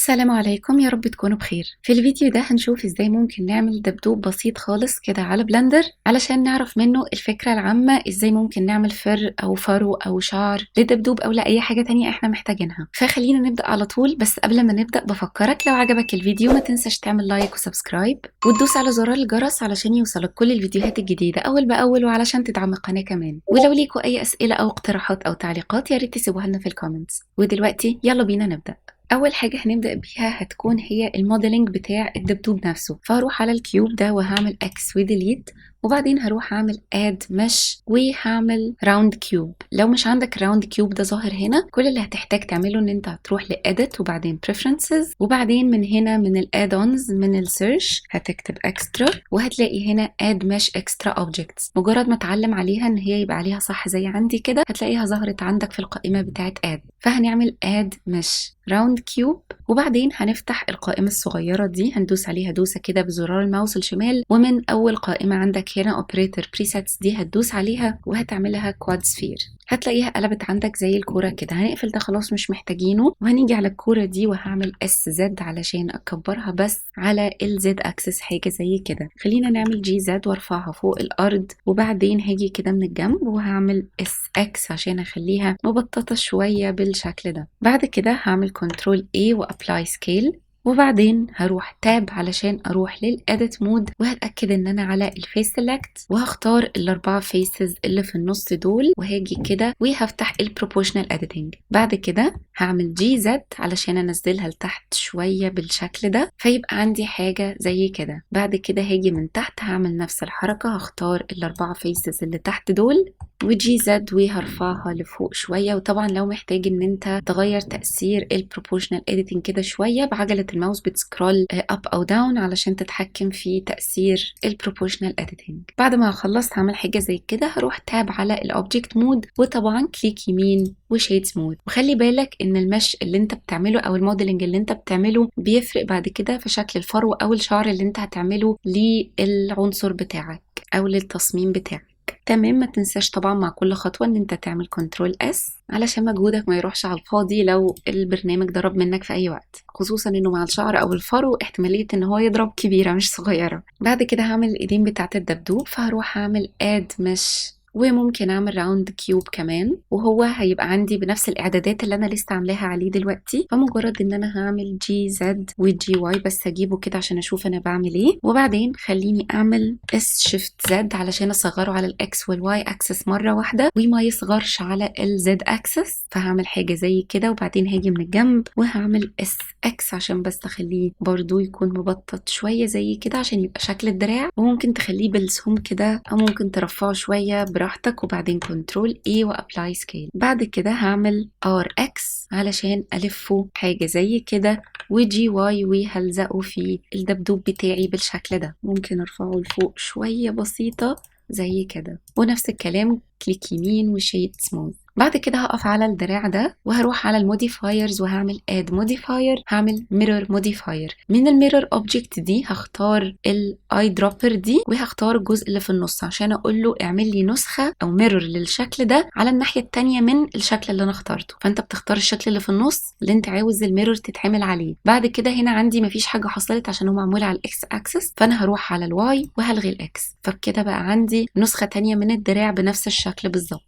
السلام عليكم، يا رب تكونوا بخير. في الفيديو ده هنشوف ازاي ممكن نعمل دبدوب بسيط خالص كده على Blender علشان نعرف منه الفكرة العامة ازاي ممكن نعمل fur او فرو او شعر لدبدوب او لأي حاجة تانية احنا محتاجينها. فخلينا نبدأ على طول. بس قبل ما نبدأ بفكرك لو عجبك الفيديو ما تنساش تعمل like و subscribe وتدوس على زرار الجرس علشان يوصلك كل الفيديوهات الجديدة أول بأول وعلشان تدعم القناة كمان. ولو ليكوا أي أسئلة أو اقتراحات أو تعليقات يا ريت تسيبوها لنا في ال comments. ودلوقتي يلا بينا نبدأ. اول حاجة هنبدا بيها هتكون هي ال modeling بتاع الدبدوب نفسه. فهروح على ال cube ده وهعمل X و delete، وبعدين هروح اعمل add mesh وهعمل round cube. لو مش عندك round cube ده ظاهر هنا، كل اللي هتحتاج تعمله ان انت هتروح ل edit وبعدين preferences، وبعدين من هنا من ال add-ons من ال search هتكتب extra، وهتلاقي هنا add mesh extra objects. مجرد ما تعلم عليها ان هي يبقى عليها صح زي عندي كده هتلاقيها ظهرت عندك في القائمة بتاعت add. فهنعمل add mesh round cube، وبعدين هنفتح القائمة الصغيرة دي، هندوس عليها دوسة كده بزرار الماوس الشمال، ومن أول قائمة عندك هنا operator presets دي هتدوس عليها وهتعملها quad sphere. هتلاقيها قلبت عندك زي الكورة كده. هنقفل ده خلاص مش محتاجينه، وهنيجي على الكورة دي وهعمل S Z علشان اكبرها بس على ال Z axis حاجة زي كده. خلينا نعمل G Z وارفعها فوق الارض، وبعدين هاجي كده من الجنب وهعمل S X عشان اخليها مبططة شوية بالشكل ده. بعد كده هعمل control A و apply scale، وبعدين هروح tab علشان اروح لل edit mode، وهتاكد ان انا على ال face select، وهختار الاربعة faces اللي في النص دول، وهاجي كده وهفتح ال proportional editing. بعد كده هعمل G Z علشان انزلها لتحت شوية بالشكل ده، فيبقى عندي حاجة زي كده. بعد كده هاجي من تحت هعمل نفس الحركة، هختار الاربعة faces اللي تحت دول و G Z وهرفعها لفوق شوية. وطبعا لو محتاج ان انت تغير تاثير ال proportional editing كده شوية بعجله الماوس بت scroll up او down علشان تتحكم في تاثير ال proportional editing. بعد ما خلصت هعمل حاجة زي كده، هروح tab على ال object mode، وطبعا click يمين و shade smooth. وخلي بالك ان ال mesh اللي انت بتعمله او ال modeling اللي انت بتعمله بيفرق بعد كده في شكل الفرو او الشعر اللي انت هتعمله للعنصر بتاعك او للتصميم بتاعك. تمام. ما تنساش طبعا مع كل خطوة ان انت تعمل control S علشان مجهودك ما يروحش على الفاضي لو البرنامج ضرب منك في اي وقت، خصوصا انه مع الشعر او الفرو احتمالية ان هو يضرب كبيرة مش صغيرة. بعد كده هعمل الايدين بتاعت الدبدوب، فهروح اعمل add mesh، وممكن اعمل round cube كمان، وهو هيبقى عندي بنفس الاعدادات اللي انا لسه عاملاها عليه دلوقتي. فمجرد ان انا هعمل G Z و G Y بس اجيبه كده عشان اشوف انا بعمل ايه، وبعدين خليني اعمل S shift Z علشان اصغره على ال X وال Y axis مرة واحدة وما يصغرش على ال Z axis. فهعمل حاجة زي كده، وبعدين هاجي من الجنب وهعمل S X عشان بس اخليه برضو يكون مبطط شوية زي كده عشان يبقى شكل الدراع. وممكن تخليه بالسهم كده او ممكن ترفعه شوية براحتك، وبعدين control A و apply scale. بعد كده هعمل R X علشان الفه حاجة زي كده، و G Y وهلزقه في الدبدوب بتاعي بالشكل ده. ممكن ارفعه لفوق شوية بسيطة زي كده، ونفس الكلام click يمين و shade smooth. بعد كده هقف على الدراع ده وهروح على ال modifiers وهعمل add modifier، هعمل mirror modifier. من ال mirror object دي هختار ال eyedropper دي، وهختار الجزء اللي في النص عشان اقول له اعمل لي نسخه او mirror للشكل ده على الناحية التانية من الشكل اللي انا اخترته. فانت بتختار الشكل اللي في النص اللي انت عاوز ال mirror تتعمل عليه. بعد كده هنا عندي مفيش حاجة حصلت عشان هو معمول على ال X axis، فانا هروح على ال Y وهلغي ال X. فبكده بقى عندي نسخه تانية من الدراع بنفس الشكل بالظبط.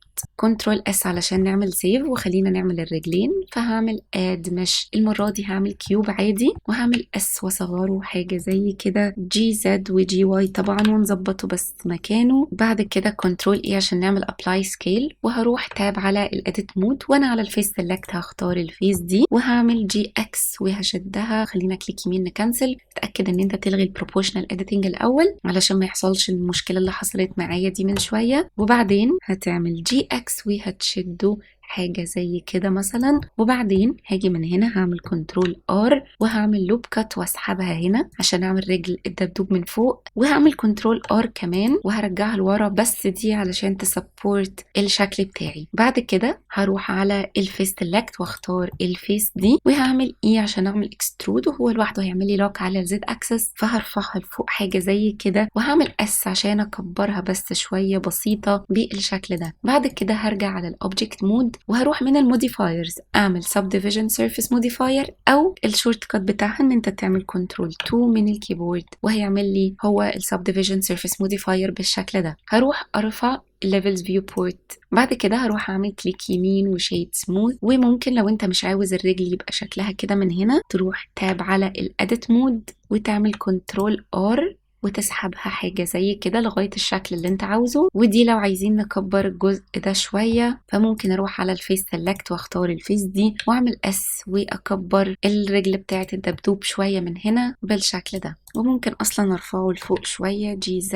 control S علشان نعمل save، وخلينا نعمل الرجلين. فهعمل add mesh، المرة دي هعمل cube عادي وهعمل S واصغره حاجة زي كده، G Z و G Y طبعا، ونظبطه بس مكانه. بعد كده control A عشان نعمل apply scale، وهروح tab على ال edit mode، وانا على ال face select هختار ال face دي وهعمل G X وهشدها. خلينا click يمين ن cancel. اتاكد ان انت تلغي ال proportional editing الاول علشان ما يحصلش المشكلة اللي حصلت معايا دي من شوية. وبعدين هتعمل G X وهتشده حاجة زي كده مثلا. وبعدين هاجي من هنا هعمل control R وهعمل loop cut واسحبها هنا عشان اعمل رجل الدبدوب من فوق، وهعمل control R كمان وهرجعها لورا بس دي علشان ت support الشكل بتاعي. بعد كده هروح على ال face select واختار ال face دي وهعمل E عشان اعمل extrude، وهو لوحده هيعمل لي lock على ال Z axis، فهرفعها لفوق حاجة زي كده، وهعمل S عشان اكبرها بس شوية بسيطة بالشكل ده. بعد كده هرجع على ال object mode وهروح من ال modifiers اعمل subdivision surface modifier، او ال shortcut بتاعها ان انت تعمل control 2 من ال keyboard، وهيعمل لي هو ال subdivision surface modifier بالشكل ده. هروح ارفع levels viewport. بعد كده هروح اعمل click يمين و shade smooth، وممكن لو انت مش عاوز الرجل يبقى شكلها كده من هنا تروح tab على ال edit mode وتعمل control R وتسحبها حاجة زي كده لغاية الشكل اللي انت عاوزه. ودي لو عايزين نكبر الجزء ده شوية فممكن اروح على ال face select واختار ال face دي واعمل S واكبر الرجل بتاعة الدبدوب شوية من هنا بالشكل ده، وممكن اصلا ارفعه لفوق شوية G Z،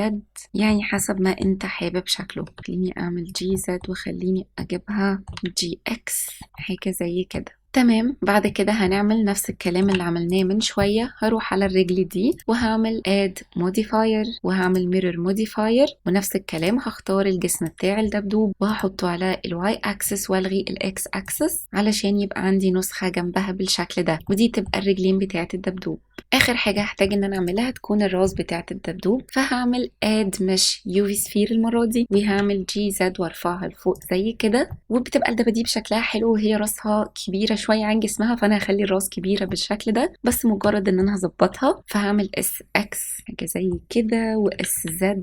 يعني حسب ما انت حابب شكله. خليني اعمل G Z وخليني اجيبها G X حاجة زي كده. تمام. بعد كده هنعمل نفس الكلام اللي عملناه من شوية. هروح على الرجل دي وهعمل add modifier وهعمل mirror modifier، ونفس الكلام هختار الجسم بتاع الدبدوب وهحطه على ال Y axis والغي ال X axis علشان يبقى عندي نسخة جنبها بالشكل ده، ودي تبقى الرجلين بتاعة الدبدوب. اخر حاجة هحتاج ان انا اعملها تكون الراس بتاعة الدبدوب، فهعمل add mesh UV sphere المرة دي، وهعمل G Z وارفعها لفوق زي كده، وبتبقى الدباديب شكلها حلو وهي راسها كبيرة شوية عن جسمها، فانا هخلي الراس كبيرة بالشكل ده، بس مجرد ان انا هظبطها. فهعمل S X حاجة زي كده و S Z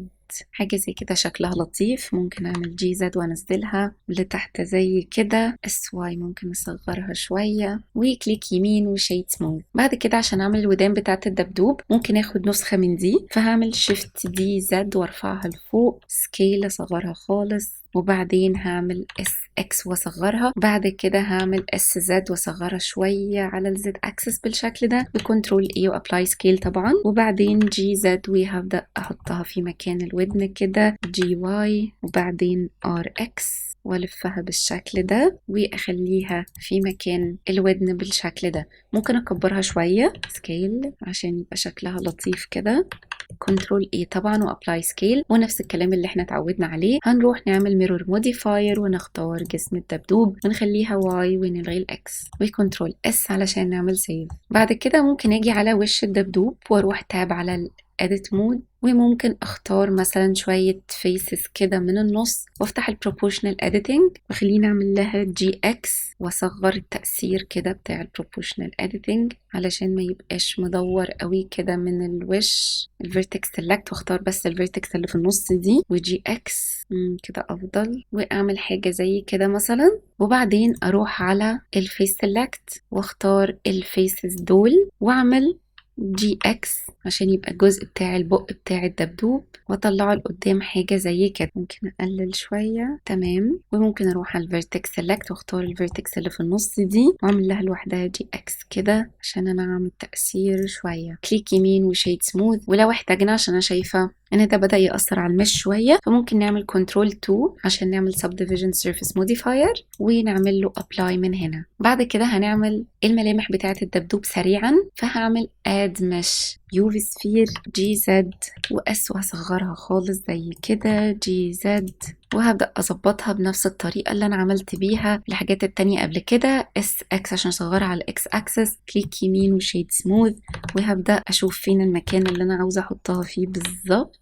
حاجة زي كده شكلها لطيف. ممكن اعمل G Z وانزلها لتحت زي كده، S Y ممكن اصغرها شوية، و click يمين و shade smooth. بعد كده عشان اعمل الودان بتاعت الدبدوب ممكن اخد نسخة من دي، فهعمل shift D Z وارفعها لفوق، scale اصغرها خالص، وبعدين هعمل S X واصغرها. بعد كده هعمل S Z واصغرها شويه على ال Z axis بالشكل ده، ب control A و apply scale طبعا، وبعدين G Z وهبدا احطها في مكان الودن كده، G Y وبعدين R X والفها بالشكل ده واخليها في مكان الودن بالشكل ده. ممكن اكبرها شويه scale عشان يبقى شكلها لطيف كده، control A طبعا و apply scale، ونفس الكلام اللي احنا اتعودنا عليه. هنروح نعمل mirror modifier ونختار جسم الدبدوب ونخليها Y ونلغي ال X، و control S علشان نعمل save. بعد كده ممكن اجي على وش الدبدوب واروح tab على ال edit mode، وممكن اختار مثلا شوية faces كده من النص وافتح ال proportional editing وخليني اعمل لها G X واصغر التأثير كده بتاع ال proportional editing علشان ما يبقاش مدور قوي كده من الوش. ال vertex select واختار بس ال vertex اللي في النص دي و G X كده افضل، واعمل حاجة زي كده مثلا. وبعدين اروح على ال face select واختار ال faces دول واعمل G X عشان يبقى الجزء بتاع البق بتاع الدبدوب، واطلعه لقدام حاجة زي كده. ممكن اقلل شوية، تمام. وممكن اروح على ال vertex select واختار ال vertex اللي في النص دي واعمل لها لوحدها G X كده عشان انا اعمل تأثير شوية. click يمين و shade smooth. ولو احتاجنا، عشان انا شايفة ان ده بدأ يأثر على ال mesh شوية، فممكن نعمل control 2 عشان نعمل subdivision surface modifier ونعمل له apply من هنا. بعد كده هنعمل الملامح بتاعة الدبدوب سريعا، فهعمل add mesh UV sphere G Z و S وهصغرها خالص زي كده G Z، وهبدأ أظبطها بنفس الطريقة اللي أنا عملت بيها الحاجات التانية قبل كده. S X عشان أصغرها على ال X axis، click يمين و shade smooth، وهبدأ أشوف فين المكان اللي أنا عاوزة أحطها فيه بالظبط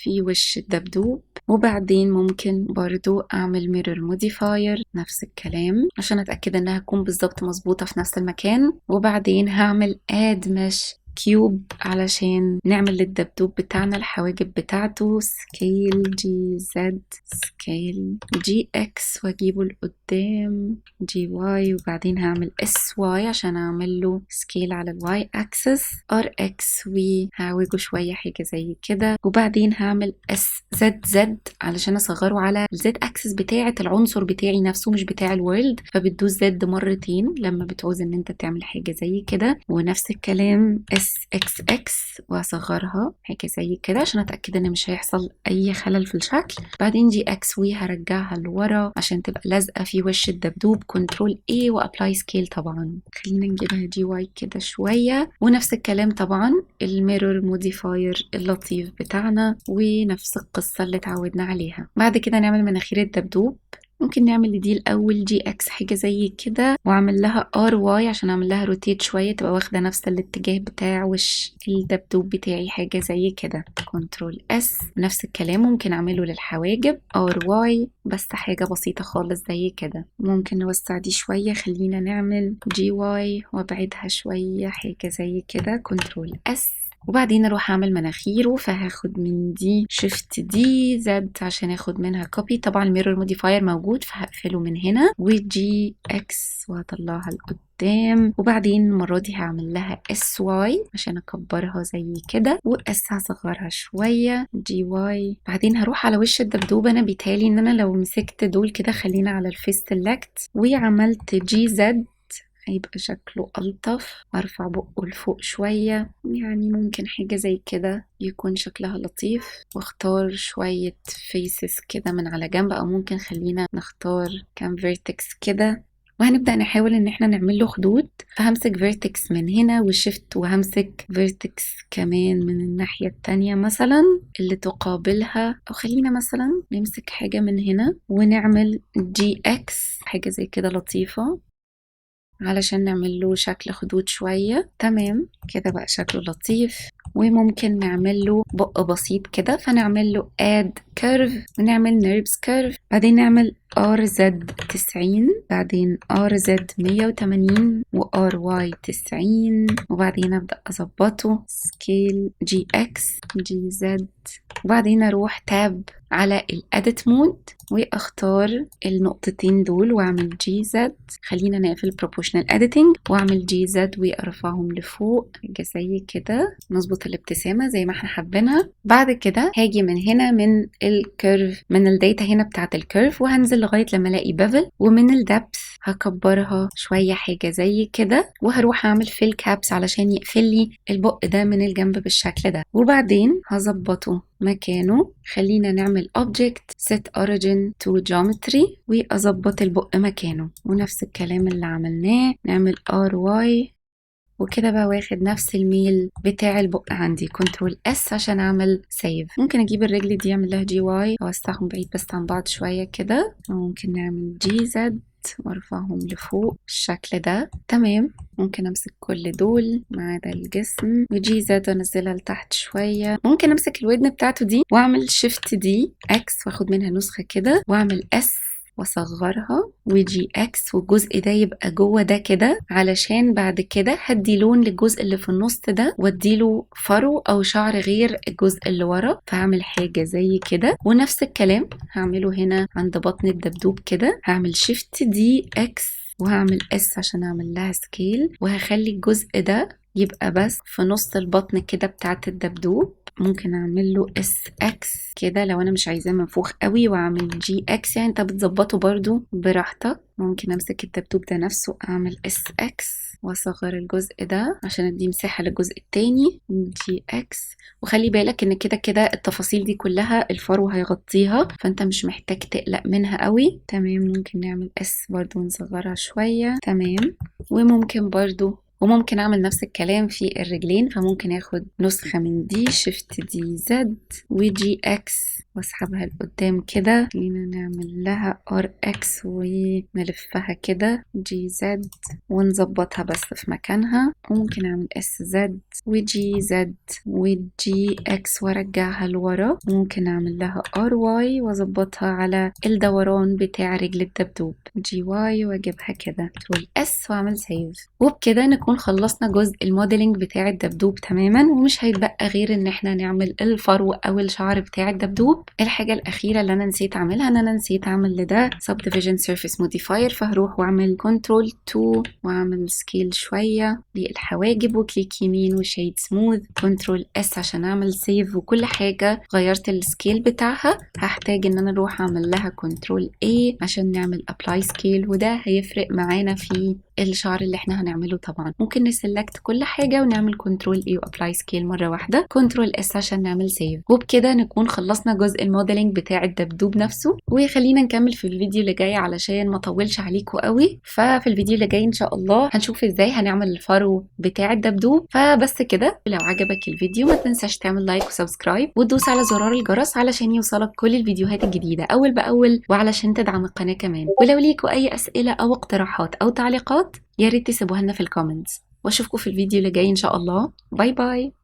في وش الدبدوب. وبعدين ممكن برضو أعمل mirror modifier نفس الكلام عشان أتأكد إنها تكون بالظبط مظبوطة في نفس المكان. وبعدين هعمل add mesh cube علشان نعمل للدبدوب بتاعنا الحواجب بتاعته، scale G Z scale G X واجيبه لقدام G Y، وبعدين هعمل S Y عشان اعمل له scale على ال Y axis، R X وهعوجه شويه حاجه زي كده. وبعدين هعمل S Z Z علشان اصغره على ال Z axis بتاعه العنصر بتاعي نفسه مش بتاع ال world، فبتدوس Z مرتين لما بتعوز ان انت تعمل حاجه زي كده. ونفس الكلام S X X واصغرها حاجه زي كده عشان اتاكد ان مش هيحصل اي خلل في الشكل. بعدين G X وهرجعها لورا عشان تبقى لازقه في وش الدبدوب، control A و apply scale طبعا. خلينا نجيبها G Y كده شويه. ونفس الكلام طبعا ال mirror modifier اللطيف بتاعنا ونفس القصه اللي اتعودنا عليها. بعد كده نعمل مناخير الدبدوب، ممكن نعمل لدي الاول GX حاجة زي كده، واعمل لها RY عشان اعمل لها rotate شوية تبقى واخده نفس الاتجاه بتاع وش الدبدوب بتاعي، حاجة زي كده. control S. نفس الكلام ممكن اعمله للحواجب RY، بس حاجة بسيطة خالص زي كده. ممكن نوسع دي شوية، خلينا نعمل GY وابعدها شوية حاجة زي كده. control S. وبعدين اروح اعمل مناخيره، فهاخد من دي shift D Z عشان اخد منها copy. طبعا ال mirror modifier موجود فهقفله من هنا، و GX وهطلعها لقدام. وبعدين المرة دي هعمل لها SY عشان اكبرها زي كده، و S هصغرها شوية GY. بعدين هروح على وش الدبدوب. انا بيتهيألي ان انا لو مسكت دول كده، خلينا على ال face select، وعملت GZ هيبقى شكله ألطف. وارفع بقه لفوق شوية، يعني ممكن حاجة زي كده يكون شكلها لطيف. واختار شوية faces كده من على جنب، او ممكن خلينا نختار كام vertex كده. وهنبدأ نحاول ان احنا نعمل له خدود، فهمسك vertex من هنا و shift، وهمسك vertex كمان من الناحية التانية مثلا اللي تقابلها، او خلينا مثلا نمسك حاجة من هنا ونعمل GX حاجة زي كده لطيفة علشان نعمل له شكل خدود شوية. تمام كده بقى شكله لطيف. وممكن نعمل له بق بسيط كده، فنعمل له add curve ونعمل NURBS curve، بعدين نعمل RZ 90، بعدين RZ 180 و RY 90، وبعدين أبدأ أظبطه scale GX GZ، وبعدين أروح tab على ال edit mode واختار النقطتين دول واعمل GZ. خلينا نقفل proportional editing واعمل GZ وارفعهم لفوق حاجة زي كده، نظبط الابتسامة زي ما احنا حابينها. بعد كده هاجي من هنا من ال curve، من ال data هنا بتاعت ال curve، وهنزل لغاية لما الاقي bevel، ومن ال depth هكبرها شوية حاجة زي كده، وهروح اعمل fill caps علشان يقفل لي البق ده من الجنب بالشكل ده. وبعدين هظبطه مكانه، خلينا نعمل object set origin to geometry واظبط البق مكانه، ونفس الكلام اللي عملناه نعمل RY، وكده بقى واخد نفس الميل بتاع البق عندي. control S عشان اعمل save. ممكن اجيب الرجل دي اعمل لها GY، اوسعهم بعيد بس عن بعض شوية كده، وممكن نعمل GZ وارفعهم لفوق بالشكل ده. تمام، ممكن امسك كل دول ما عدا الجسم و GZ وانزلها لتحت شوية. ممكن امسك الودن بتاعته دي واعمل shift D X واخد منها نسخه كده، واعمل S واصغرها و GX، والجزء ده يبقى جوه ده كده، علشان بعد كده هدي لون للجزء اللي في النص ده واديله فرو او شعر غير الجزء اللي ورا، فهعمل حاجة زي كده. ونفس الكلام هعمله هنا عند بطن الدبدوب كده، هعمل shift D X وهعمل S عشان اعمل لها scale، وهخلي الجزء ده يبقى بس في نص البطن كده بتاعت الدبدوب. ممكن اعمل له SX كده لو انا مش عايزاه منفوخ قوي، واعمل GX، يعني انت بتظبطه برضو براحتك. ممكن امسك الدبدوب ده نفسه اعمل SX واصغر الجزء ده عشان ادي مساحة للجزء التاني GX. وخلي بالك ان كده كده التفاصيل دي كلها الفرو هيغطيها، فانت مش محتاج تقلق منها قوي. تمام، ممكن نعمل S برضو ونصغرها شوية. تمام، وممكن اعمل نفس الكلام في الرجلين، فممكن اخد نسخة من دي shift D Z و GX واسحبها لقدام كده. خلينا نعمل لها RX ونلفها كده GZ ونظبطها بس في مكانها. وممكن اعمل SZ و GZ و GX وارجعها لورا. ممكن اعمل لها RY واظبطها على الدوران بتاع رجل الدبدوب GY واجيبها كده control S واعمل save. وبكده نكون خلصنا جزء ال modeling بتاع الدبدوب تماما، ومش هيتبقى غير ان احنا نعمل الفرو او الشعر بتاع الدبدوب. الحاجة الأخيرة اللي أنا نسيت أعملها إن أنا نسيت أعمل لده subdivision surface modifier، فهروح وأعمل control 2 وأعمل scale شوية للحواجب و click يمين و shade smooth، control S عشان أعمل save. وكل حاجة غيرت ال scale بتاعها هحتاج إن أنا أروح أعمل لها control A عشان نعمل apply scale، وده هيفرق معانا في الشعر اللي احنا هنعمله طبعا. ممكن ن select كل حاجة ونعمل control A و apply scale مرة واحده، control S عشان نعمل save. وبكده نكون خلصنا جزء ال modeling بتاع الدبدوب نفسه. وخلينا نكمل في الفيديو اللي جاي علشان ما اطولش عليكم قوي. ففي الفيديو اللي جاي ان شاء الله هنشوف ازاي هنعمل الفرو بتاع الدبدوب. فبس كده، لو عجبك الفيديو ما تنساش تعمل like و subscribe وتدوس على زرار الجرس علشان يوصلك كل الفيديوهات الجديدة اول باول، وعلشان تدعم القناة كمان. ولو ليكوا اي اسئلة او اقتراحات او تعليقات يا ريت تسيبوها لنا في ال comments. واشوفكم في الفيديو اللي جاي ان شاء الله. bye bye.